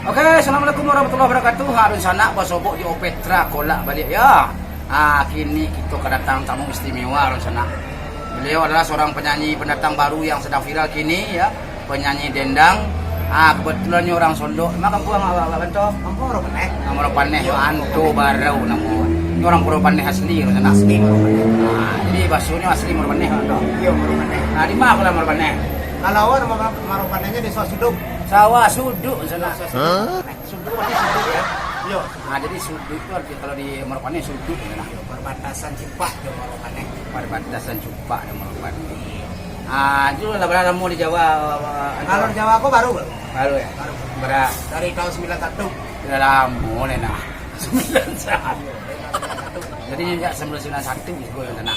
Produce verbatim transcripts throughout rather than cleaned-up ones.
Oke, assalamualaikum warahmatullahi wabarakatuh. Ha, dunsanak basobok di Opetra Kolak baliak, ya. Ha, kini kito kadatang tamu istimewa, dunsanak. Beliau adalah seorang penyanyi pendatang baru yang sedang viral kini, ya. Penyanyi dendang. Ha, kebetulan nyo urang Solok. Emang kampuang awak, awak Banto? Kampuang Muaro Paneh. Muaro Paneh, yo, Anto Barau namo. Nyo urang Muaro Paneh asli, dunsanak. Asli Muaro Paneh. Ha, jadi basonyo asli Muaro Paneh, Banto. Iyo, Muaro Paneh. Ha, di ma Muaro Paneh? Kalau awak Muaro, Muaro Panehnyo di Sawah Suduk. Sawah Suduk, dunsanak. Suduk berarti suduk, ya? Iyo. Nah, jadi suduk itu arti kalau di Muaro Paneh suduk, ya, nah. Perbatasan Cupak jo Muaro Paneh. Perbatasan Cupak jo Muaro Paneh. Ah, itu lah bara lamo di Jawa, ah, Kalau di Jawa ko baru, baru. Baru, ya? Baru. Bara? Dari tahun sembilan satu. Sudah lamo lah, nah. Sembilan satu. Jadi, sejak sembilan satu, gue yang kena.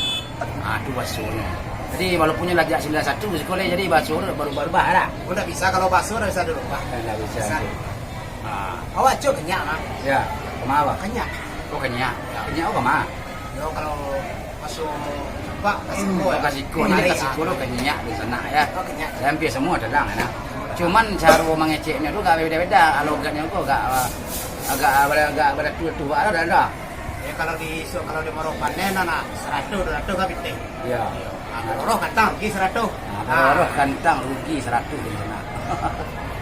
Ah, tu basonyo. Jadi, walaupun nyo lah sejak sembilan satu, gue sekolah, jadi baso tu baru berubah lah. Oh, ndak bisa, kalau baso ndak bisa dirubah. Ndak bisa. Bisa. Ah. Awak cuk kenyak, Mang. Ya, kama awak? Kenyak. Oh, kenyak. Ya. Kenyak awak kama? Yo, kalau masuk bak, ka siko, ya. Ka siko, nah, ka siko lo kenyak di sana, ya. Oh, kenyak. Hampir semua adalah, nah. Cuman caro mangeceknyo tu agak beda-beda. Kalau logatnyo tu agak, agak, agak, agak bada tu, tu, ada, ada. Ya, kalau di, so, kalau di Muaro Paneh, nah, nah, saratuih, duo ratuih ka pitih. Iya. Ah, kalau ratuih gantang, rugi saratuih. Ah, kalau ratuih gantang, rugi saratuih di sana.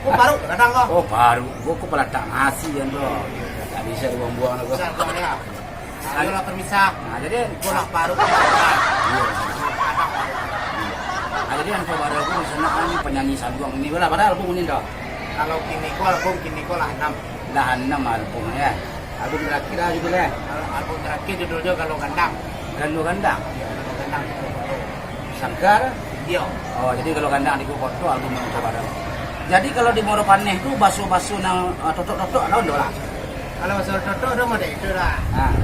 Oh, paruik kadang ko? Oh, paruik. Ko, ko palatak nasi kan tu. Tak bisa dibuang-buang lah ko. Bisa buang, ya. Ayolah, permisa. Nah, jadi ko lah paruik. Iya. Nah, jadi Anto Barau ko di sana kan penyanyi saluang ni lah. Padahal album ni dah. Kalau kini ko, album kini ko lah anam. Lah anam album, ya. Album terakhir lah judulnya. Al-, album terakhir judulnya Galo Gandang. Galo Gandang? Iya, Galo Gandang. Sangkar? Iya. Oh, jadi Galo Gandang di Kupoto album Anto Barau. Jadi kalau di Muaro Paneh tu baso-baso nan, ah, totok-totok ada ndak lah? Kalau baso totok tu model itu lah. Ah.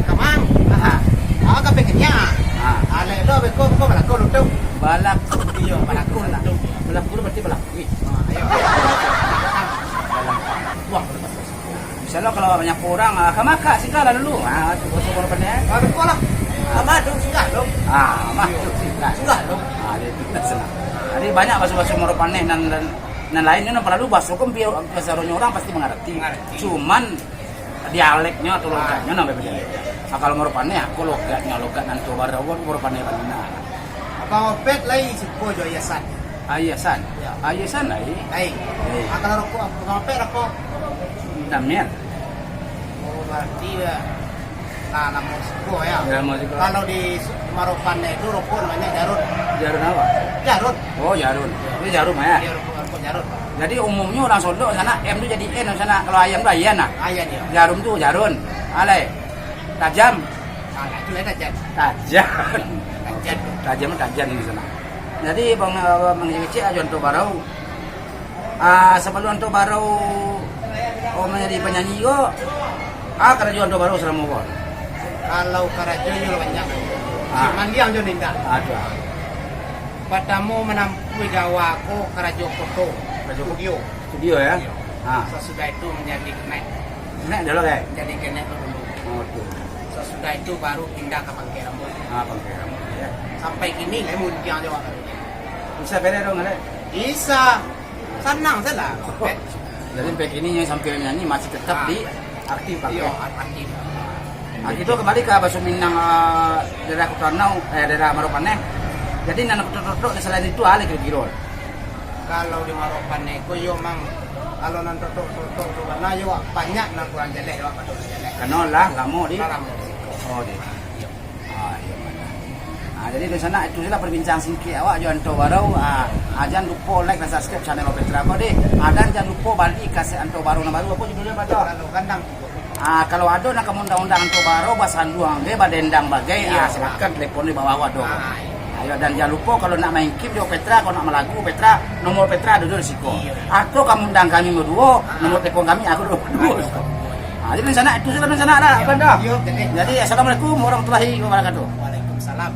Kamang. Ah. Awak kan pengennya. Ah. Alek tu beko, beko balaku lutuk. Balaku. Iya, balaku lutuk. Balaku tu berarti balaku. Ah, ayo. Balaku. Wah, Misalnyo kalau banyak urang, ah, "Ka ma ka, singgahlah dulu." Ah, tu baso Muaro Paneh. Ah, betul lah. "Ka ma tu, singgah dong." Ah, "Ka ma tu, singgah." Singgah dong. Ah, jadi itu lah senang. Jadi banyak baso-baso Muaro Paneh nan, nan, nan lain ni nan paralu baso ko biar kasaronyo urang pasti mangarati. Mangarati. Cuman dialeknyo atau logatnyo nan babeda. Ah, kalau Muaro Paneh, aku logatnyo, logat Anto Barau, Muaro Paneh bana. Abang Opet lai suko jo Yayasan. Ah, Yayasan? Ya. Ah, Yayasan lai. Lai. Lai. Ah, kalau rokok, Abang Opet rokok? Damian. Oh, berarti, ya. Nah, lamo suko, ya. Ya, lamo suko. Kalau di Muaro Paneh itu rokok namanya Jarun. Jarun apa? Jarun. Oh, Jarun. Ya. Ini Jarum, ya? Iya, rokok, rokok Jarun. Jadi, umumnyo urang Solok sana, M tu jadi N sana. Kalau ayam tu ayan lah. Ayan, ya. Jarum tu Jarun. Alai. Tajam. Ah, itu lah tajam. Tajam. Tajam. Tajam, tajam di sana. Jadi, bang, eh, mangecek-ngecek ajo Anto Barau. Ah, sabalum Anto Barau, oh, manjadi panyanyi ko, ah, karajo Anto Barau salamo ko? Kalau karajo yo banyak. Ah. Mandiang jo nindak. Aduh. Patamo manampuah gawa ko karajo foto. Karajo studio. Studio, ya? Studio. Ah. Sasudah itu manjadi kenek. Kenek dulu, kan? Jadi kenek tu dulu. Oh, tu. Sasudah itu baru pindah ka pangkai rambuik. Ah, pangkai rambuik, ya. Sampai kini, lai muntiang jo awak. Bisa bere dong, Lek? Bisa. Sanang sajo lah. Jadi, sampai kini yang sampai nyanyi masih tetap di aktif, Pak, ya? Iyo, aktif. Ah, kito kembali ka baso Minang, ah, daerah Kutanau, eh, daerah Muaro Paneh. Jadi, nan totok-totok selain itu, ale kiro-kiro. Kalau di Muaro Paneh ko, yo, mang, kalau nan totok-totok tu bana, yo, banyak nan kurang jaleh, yo, pado jaleh. Karano lah lamo di. Lah lamo di. Oh, di. Iyo. Ah, iyo, bana. Ah, jadi di sana itu sajolah perbincangan singkek awak jo Anto Barau. Ah, ah, jan lupo like dan subscribe channel Opetra ko deh. Ah, dan jan lupo bali kaset Anto Barau nan baru. Apo judulnyo, Pak? Kalau Gandang. Ah, kalau ado nan ka maundang-undang Anto Barau, basanduang bagai, badendang bagai, iyo, ah, silakan telepon di bawah awak tu. Ah, iyo. Ayo, dan jan lupo kalau nak main game di Opetra, kalau nak malagu Opetra, nomor Opetra ado di siko. Iyo. Atau ka maundang kami baduo, ah, nomor telepon kami, aku duo. Ah, iyo. Ah, jadi di sana, itu sajolah di sana dah, iyo, Banda. Iyo, jadi. Jadi, assalamualaikum warahmatullahi wabarakatuh. Waalaikumsalam.